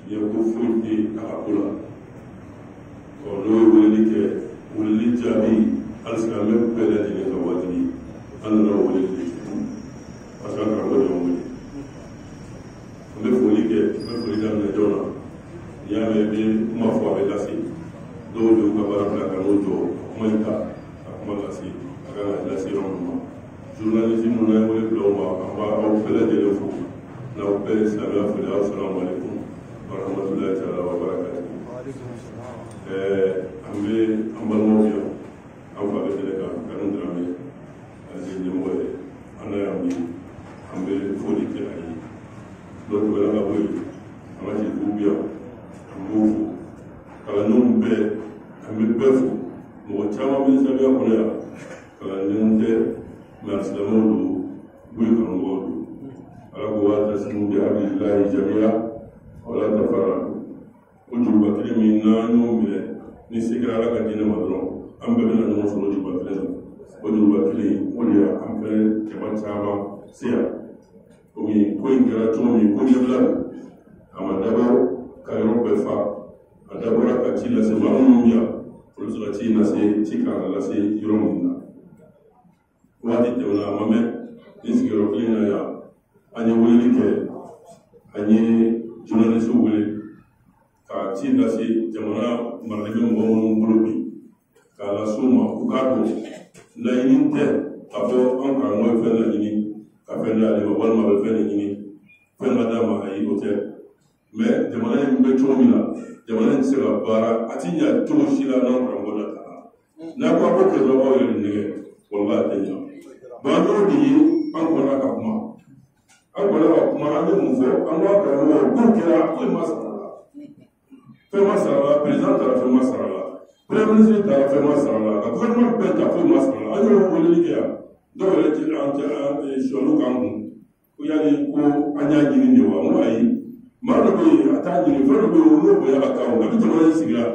Diɲɛ ko foyi tɛ a ka ko la. Ɔ n'o ye weleli kɛ, weleli jaabi alisilamɛ bɛɛ lajɛlen ka wajibi, an nana o weleli de kɛ parce que an karamɔgɔ de y'an wele. An bɛ foli kɛ, an bɛ foli daminɛ jɔn na. N'i y'a mɛn i bɛ kuma fɔ, a bɛ lase. Dɔw de y'u ka baara bila ka n'u jɔ ka kuma in ta ka kuma lase a kan ka lase yɔrɔ min ma. Journaliste minnu n'an ye wele bila u ma, an b'aw bɛɛ lajɛlen fo n'aw bɛɛ ye silamɛya foli. Aw salamu aleykum wa rahmatulahi taala wa barakatuhu. An bɛ an balimaw yan, an fa bɛ kɛnɛ kan, Kanu Darame, ale ye ɲɛmɔgɔ ye an na yan bi, an bɛ foli kɛ a ye. N'o tɛmɛna ka bɔ yen, an ka jeliw bɛ yan, an b'u fo. Kalandenw bɛɛ, an bɛ bɛɛ fo. Mɔgɔ caman bɛ zawiya kɔnɔ yan, kalandenw tɛ, mɛ silamɛw don, Buye karamɔgɔw don. Ala ko wa'tasimu bi hablillahi jami'a wala tafarraqu. O juruba kelen min n'an y'o minɛ, ni se kɛra Ala ka diinɛ ma dɔrɔn, an bɛɛ bɛna ɲɔgɔn sɔrɔ juruba kelen na. O juruba kelen, o de y'an fɛnɛ jama caman se yan. Komi ko in kɛra cogo min, ko ɲɛbila don, a ma dabɔ ka yɔrɔ bɛɛ fa, a dabɔra ka ci lase maa minnu bɛ yan, olu bɛ se ka ci lase, ci kan ka lase yɔrɔ min na. Waati tɛmɛna, a ma mɛn, ni sigiyɔrɔ kelen na yan, an ye weleli kɛ, an ye journaliste wele ka ci lase jamana maralen bɛ mɔgɔ minnu bolo bi, k'a lase u ma, u k'a dɔn laɲini tɛ k'a fɔ an karamɔgɔ ye fɛn laɲini ka fɛn d'ale ma, walima a bɛ fɛn de ɲini fɛn ka d'a ma. Ayi, o tɛ. Mɛ jamana in bɛ cogo min na, jamana in tɛ se ka baara, a ti ɲa cogo si la n'an karamɔgɔ da t'a la. N'a ko a ko kɛ dɔrɔn, aw yɛrɛ de nɛgɛ, walahi a tɛ ɲa. Bon, an y'o de ye, an kɔnna ka kuma, an kɔnna ka kuma. An ye mun fɔ? An ko an karamɔgɔ k'o kɛra, foyi ma sara la, fɛn ma sara la. Président taara, fɛn ma sara la. Premier ministre taara, fɛn ma sara la. Ka gouvernement bɛɛ ta, foyi ma sara la. An y'o weleli kɛ yan, dɔw yɛrɛ ti an cɛ an sɔliw k'an kun ko yali ko an y'a ɲini de wa? N ko ayi, maa dɔ bɛ yen, a t'a ɲini. Fɛn dɔ bɛ yen, n'o bonya ka kan o kabi jamana in sigira.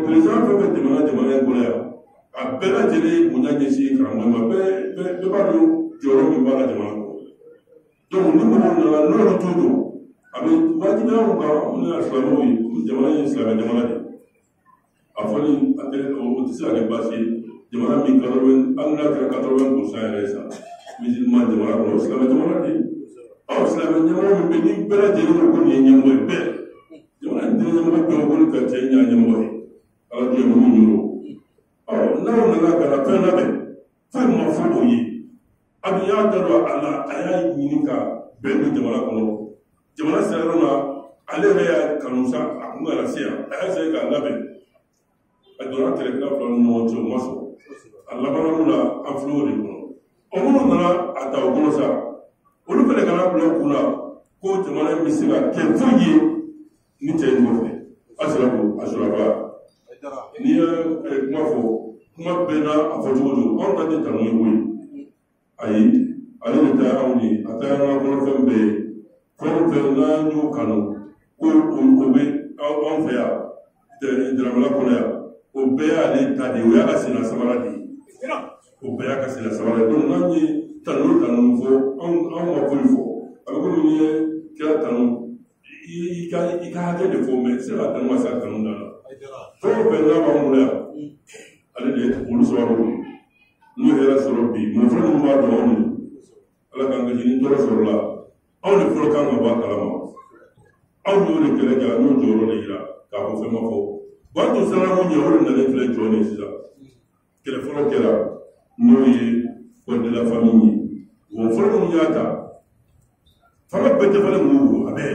Président fɛn fɛn tɛmɛna jamana in kɔnɔ yan, a bɛɛ lajɛlen ye bonya ɲɛsin karamɔgɔ ma. Bɛɛ bɛɛ b'a dɔn jɔyɔrɔ min b'a la jamana kɔnɔ. Donc ni mɔgɔw nana n'olu t'o dɔn, a bɛ wajibiya anw kan, minnu ye silamɛw ye, jamana in ye silamɛ jamana de ye. A fɔli a tɛ, o tɛ se ka kɛ baasi ye. Jamana min 80, hali n'a kɛra 80% yɛrɛ ye sa, musulman jamana kɔnɔ, o silamɛ jamana de ye. Ɔ silamɛ ɲɛmɔgɔ min bɛ, ni bɛɛ lajɛlen ko ko nin ye ɲɛmɔgɔ ye, bɛɛ jamana in diinɛ ɲɛmɔgɔ bɛɛ ko nin ka cɛ in y'a ɲɛmɔgɔ ye, ala jɔ ye minnu ɲini. Ɔ n'aw nana ka na fɛn labɛn, foyi ma fɔ o ye, a bɛ y'a da don a la, a y'a ɲini ka bɛn don jamana kɔnɔ. Jamana sera yɔrɔ la, ale yɛrɛ y'a kanu sa, a kun kana se yan, a y'a essayé k'a labɛn. A donna kɛlɛkɛla fila ni ɲɔgɔn cɛ, o ma sɔn. A labanna mun na, an filɛ o de kɔnɔ. Ɔ minnu nana a ta o kɔnɔ sa, olu fɛnɛ kana bila u kun na ko jamana in bɛ se ka kɛ foyi ye ni cɛ in kɔfɛ. A sera ko a sɔrɔ ba, n'i ye kuma fɔ, kuma bɛɛ n'a a fɔcogo don. Anw ta tɛ tanu ye koyi, ayi, ale de ta y'anw ye, a ta y'an ka kɔnɔfɛn bɛɛ ye. Fɛn o fɛn n'an y'o kanu ko o bɛ anw fɛ yan, Daramala kɔnɔ yan, o bɛɛ y'ale ta de ye, o y'a ka senna samara de ye, o bɛɛ y'a ka senna samara ye. Donc n'an ye tanu tanu fɔ, anw ma foyi fɔ. A bɛ komi n'i ye kira tanu, i ka hakɛ de fɔ, mɛ i tɛ se ka tanu ka se a kanu dan na. Fɛn o fɛn n'a b'an bolo yan, ale de ye olu sababu ye. N'u ye hɛrɛ sɔrɔ bi, mɔgɔ fɔlɔ minnu b'a dɔn, anw de. Ala k'an kisi ni tɔɔrɔ sɔrɔla, anw de fɔlɔ kan ka bɔ a kalama. Anw y'o de kɛlɛ kɛ, an y'o jɔyɔrɔ de yira k'a fɔ fɛn ma fɔ. Bon, an tun siranna mun ɲɛ, o de nalen filɛ jɔn de sisan. Kɛlɛ fɔlɔ kɛra n'o ye code de la famille ye. Mɔgɔ fɔlɔ minnu y'a ta, fanga bɛɛ tɛ falen mɔgɔw bolo, a bɛɛ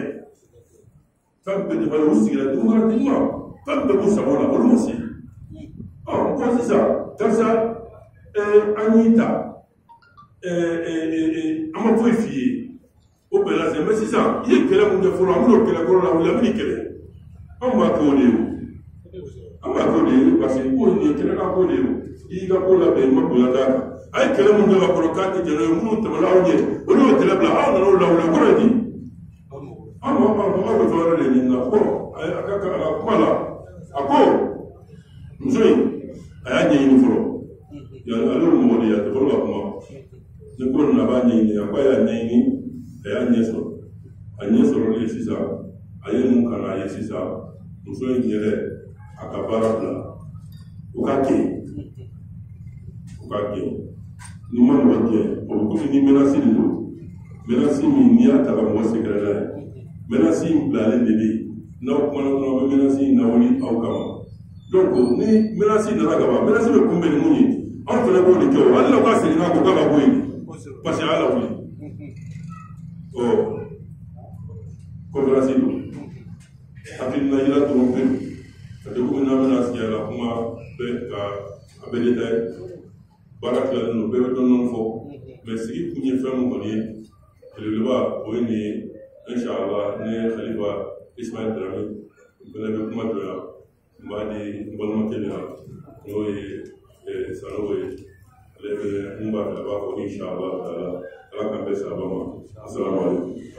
fɛn bɛɛ tɛ falen. U sigira démocratiquement, fɛn bɛɛ b'u sago la, olu ma se. Ɔ ko sisan karisa, an y'i ta, an ma foyi f'i ye, o bɛnna sen. Mɛ sisan i ye kɛlɛ mun kɛ fɔlɔ, an bɛn'o kɛlɛ kɔrɔ la wuli, an bɛ nin kɛlɛ. Anw b'a kɛ o de ye o, an b'a kɛ o de ye, parce que ko nin ye kɛnɛ kan ko de ye o. I y'i ka ko labɛn, i ma bonya d'a kan. A ye kɛlɛ mun kɛ ka kɔrɔ k'a tɛ jɛn n'o ye, minnu tɛmɛna aw ɲɛ, olu y'o kɛlɛ bila, aw nana o lawuli, o kɔrɔ ye di? Aw ma aw bɛ fɛn wɛrɛ de ɲini na. Bon, a ka kuma la, a ko muso in, a y'a ɲɛɲini fɔlɔ. Yanni ale y'o mɔgɔ de ye, a tɛ fɔlɔ ka kuma ni ko ninnu, a b'a ɲɛɲini. A ko a y'a ɲɛɲini, a y'a ɲɛ sɔrɔ, a ɲɛ sɔrɔlen sisan. A ye mun ka n'a ye sisan, muso in yɛrɛ a ka baara bila, u ka gɛn, u ka gɛn. N'i ma mɔgɔ gɛn, o bɛ komi ni menace de don. Menace min n'i y'a ta ka mɔgɔ sɛgɛrɛ n'a ye, menace in bilalen de bɛ yen. N'aw kumana dɔrɔn, aw bɛ menace in lawuli aw kama. Donc ni menace nana ka ban, menace bɛ kunbɛn ni mun ye, anw fana b'o de kɛ. O hali n'aw ka segin n'a ko k'a ka bɔ yen, parce que a y'a lawuli. Ɔ conférence don, hakilina yira dɔrɔn pe don. A tɛ komi n'an bɛna sigi a la kuma bɛɛ ka a bɛɛ détaillé. Baara tilalen don, bɛɛ bɛ dɔɔnin dɔɔnin fɔ. Mais sigi kun ye fɛn min kɔni ye, belebeleba o ye nin ye. Inshallah, ne Khalifa Ismaël Dramé, n fana bɛ kuma jɔ yan. N b'a di n balimakɛ de ma, n'o ye Sanogo ye. Ale fɛnɛ mun b'a fɛ, a b'a fɔ inshallah taala. Ala k'an bɛn sababa ma. Asalaamaaleykum.